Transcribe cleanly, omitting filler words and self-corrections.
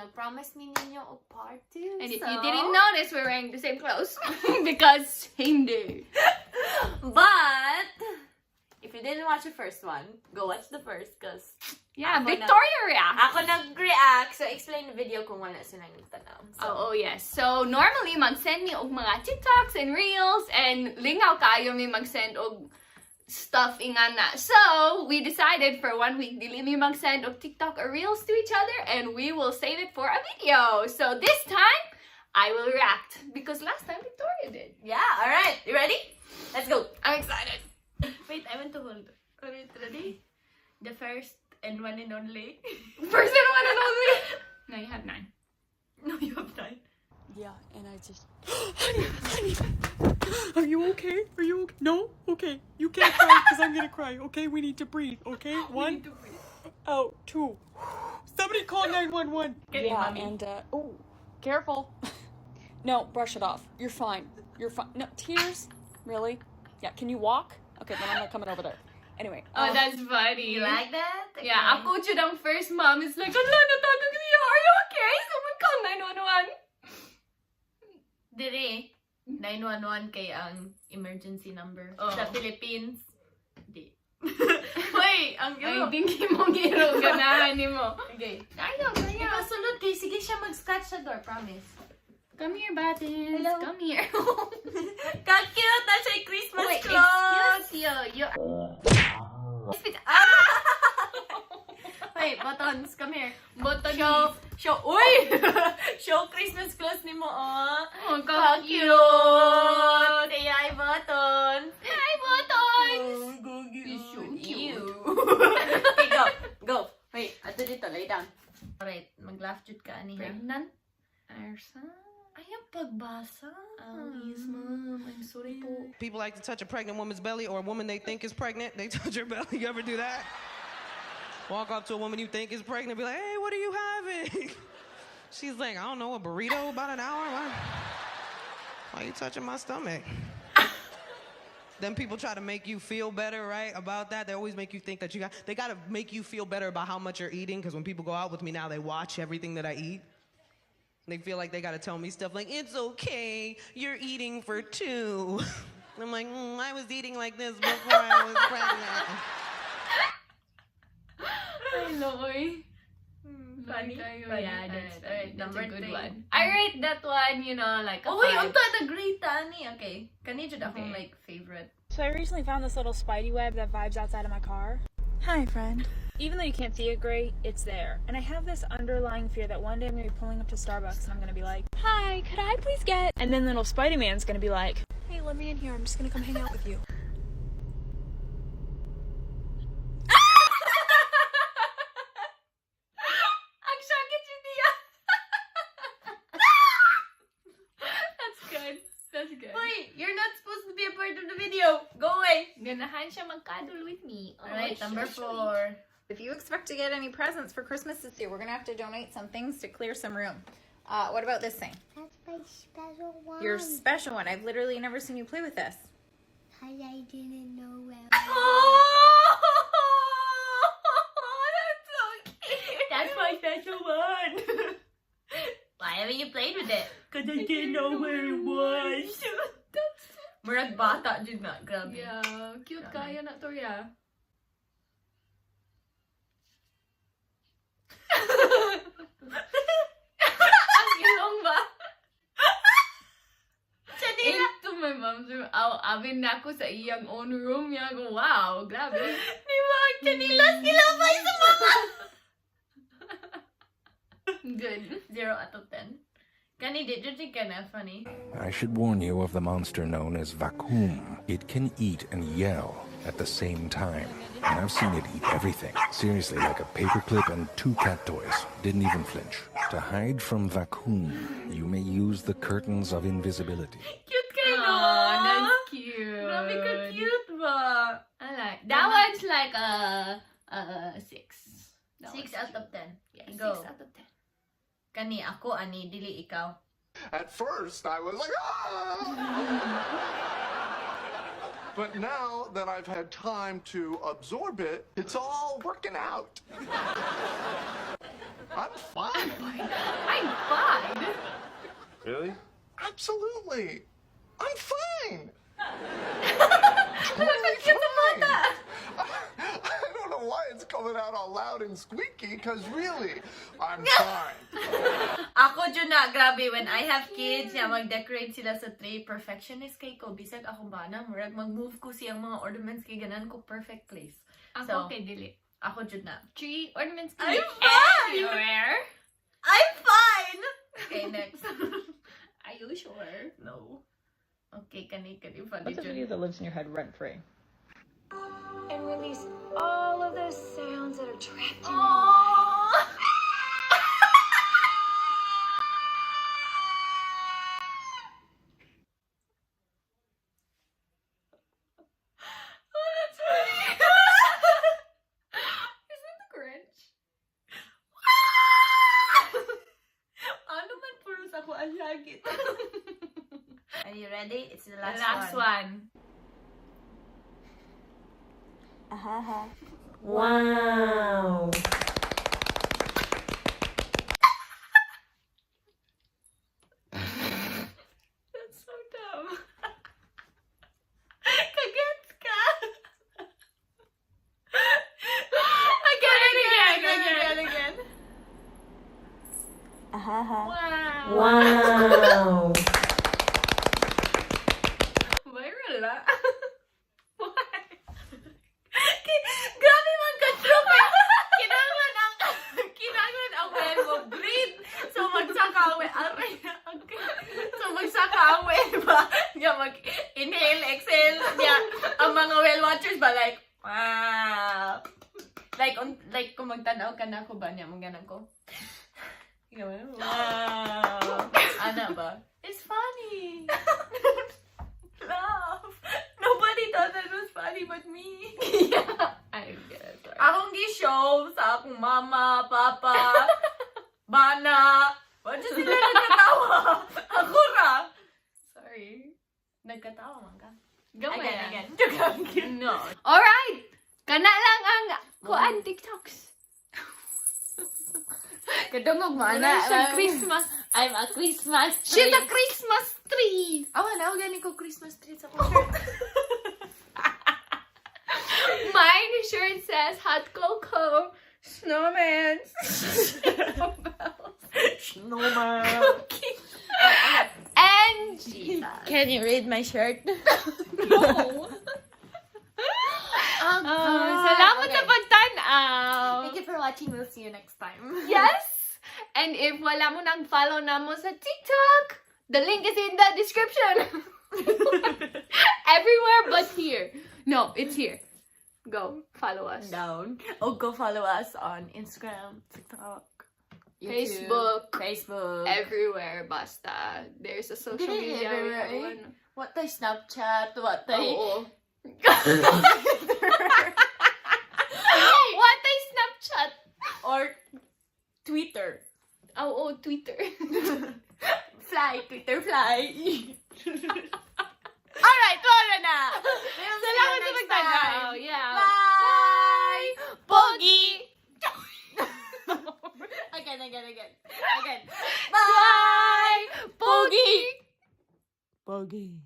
nag-promise mi ninyo og part 2. And if you didn't notice, we're wearing the same clothes because same day. But if you didn't watch the first one, go watch the first 'cause Yeah, Ako na- Victoria react. ako nag-react. So explain the video kung wala sila nagtanaw. So, Oh, yes. So, normally, mag-send mi og mga TikToks and Reels and lingaw kayo mi mag-send og stuff ingana. So, we decided for one week, dili mi mag-send og TikTok or Reels to each other and we will save it for a video. So, this time, I will react because last time Victoria did. Yeah, alright. You ready? Let's go. I'm excited. Wait, I want to hold. Alright, ready? The first and one and only. First and one and only. No, you have nine. No, you have nine. Yeah, and I just, "Honey, honey, are you okay? Are you okay? No? Okay. You can't cry because I'm gonna cry. Okay, we need to breathe. Okay, one, out, two. Somebody call 911." Get in, Yeah, mommy. and oh, careful. No, brush it off. You're fine. You're fine. No tears. Really? Yeah. Can you walk? Okay, then I'm not coming over there. Anyway. Oh, that's funny. You like that? Yeah, ako jud ang first mom is like, "Ala, natagog niya. Are you okay? Someone call 911." Dire, 911 kay ang emergency number. Oh. Sa Philippines, di. Wait, ang Ay, iro. tingin mo giro, ganahan nimo. Okay. Ayaw, kaya. Ipasulod kay sige siya mag-scratch sa door, promise. Come here, Buttons. Hello. Come here. Ka-cute na siya Christmas Wait, clothes! excuse you. You Ah! Wait, Buttons, come here. Buttons. Show, show, uy! Show Christmas clothes nimo, oh. Oh, Ka-cute! ka-cute. Say hi, Buttons! Hi, Buttons. Oh, go You're so cute. Ew. Okay, go. Go. Wait, ato dito, lay down. Alright, mag-laugh jud ka ani ha. Pregnant? Arsa? Ayaw pagbasa. Oh, yes, Mom. I'm sorry po. People like to touch a pregnant woman's belly or a woman they think is pregnant. They touch her belly. You ever do that? Walk up to a woman you think is pregnant, be like, "Hey, what are you having?" She's like, "I don't know, a burrito about an hour. Why you touching my stomach?" Then people try to make you feel better, right, about that. They always make you think that you got, they gotta make you feel better about how much you're eating, because when people go out with me now, they watch everything that I eat. They feel like they gotta tell me stuff like, "It's okay, you're eating for two." I'm like, I was eating like this before I was pregnant." Ay, loy. Funny. Kayo. Funny. Yeah, that's, Alright, alright, that's number a good three. one. I rate that one, like a Oh, wait, 5. unta nag-rate ani. Okay. Kani jud akong like favorite. So I recently found this little spidey web that vibes outside of my car. Hi, friend. Even though you can't see it great, it's there. And I have this underlying fear that one day I'm gonna be pulling up to Starbucks and I'm gonna be like, "Hi, could I please get?" And then little Spidey Man's gonna be like, "Hey, let me in here. I'm just gonna come hang out with you." Ang sakit yun niya. That's good. That's good. Wait, you're not supposed to be a part of the video. Go away. Ganahan siya mag-cuddle with me. Oh, Alright, so number sweet. 4. If you expect to get any presents for Christmas this year, we're gonna have to donate some things to clear some room. What about this thing? That's my special one. Your special one. I've literally never seen you play with this. I didn't know where. Oh, that's so cute. That's my special one. Why haven't you played with it? 'Cause I didn't know where it was. Murag bata jud na. Grabe. Yeah, cute kaya na to, ya. Ang ilong ba? Into my mom's room. Aw, abin na ako sa iyang own room. Ya, go, wow, grabe. Di ba? Ang chinilas nilabay sa mama. Good. 0 out of 10. Kani, did you think na funny? I should warn you of the monster known as Vacuum. It can eat and yell at the same time. And I've seen it eat everything. Seriously, like a paperclip and two cat toys. Didn't even flinch. To hide from Vacuum, you may use the curtains of invisibility. Cute kayo, no? Aw, that's cute. Grabe ka cute ba? I like that one's like a 6. That 6 one's out cute. of 10. Yeah, Go. 6 out of 10. Kani, ako, ani, dili ikaw. At first, I was like, "Ah!" But now that I've had time to absorb it, it's all working out. I'm fine. I'm fine. Really? Absolutely. I'm fine. Totally fine. I don't know why it's coming out all loud and squeaky, because really, I'm fine. Ako jud na, grabe, when I have kids, ya mag-decorate sila sa tree, perfectionist kay ko, bisag akong bana, murag mag-move ko siyang mga ornaments kay ganahan ko perfect place. Ako So, kay dili. Ako jud na. Tree ornaments I'm can be fine! everywhere. I'm fine! Okay, next. Are you sure? No. Okay, kani kani funny What's a jud. video that lives in your head rent free? And release all of those sounds that are trapped in your Aww. Oh, that's funny. Is that the Grinch? Ano man puro sa ako ang lagi. Are you ready? It's the last, Last one. one. Wow. That's so dumb. Kagets ka. Again, again, again, again. Wow. Wow. Viral ah. Why? Grabe man ka true. Kinahanglan ang whale mo breathe. So magsaka ang whale. Aray, okay. So magsaka ang whale ba? Nya mag inhale, exhale. Nya ang mga whale watchers ba like wow. Like on like kung magtanaw ka na ako ba niya maganan ko. Wow. Ana ba? It's funny. Laugh. Nobody thought that was funny but me. Yeah. I get it. Sorry. Akong gi-show sa akong mama, papa, bana. Wa jud sila nagkatawa. Ako ra. Sorry. Nagkatawa man ka. Gamay Again, ah. again. Joke lang. No. Alright! Kana lang ang kuan TikToks. Kadungog mo, Ana, siya Christmas. I'm a Christmas She's a Christmas tree. Awa na, gani ko Christmas tree sa akong shirt. Mine shirt says hot cocoa, snowman, bells, Snowman. cookies, and Jesus. Can you read my shirt? No. Salamat sa pagtanaw. Thank you for watching. We'll see you next time. Yes! And if wala mo nang follow na mo sa TikTok, the link is in the description. Everywhere but here. No, it's here. Go follow us. Down. Oh, go follow us on Instagram, TikTok, YouTube, Facebook. Facebook. Everywhere, basta. There's a social Dili, media. We everywhere, have eh? one. What the Snapchat? What the Oo. What a Snapchat? Or Twitter. Oo, Twitter. Fly, Twitter, fly. Alright, wala na. We'll see you Salamat sa next pagtanaw. time. Yeah. Bye! Pogi! Again, again, again. Again. Bye! Bye! Pogi! Buggy.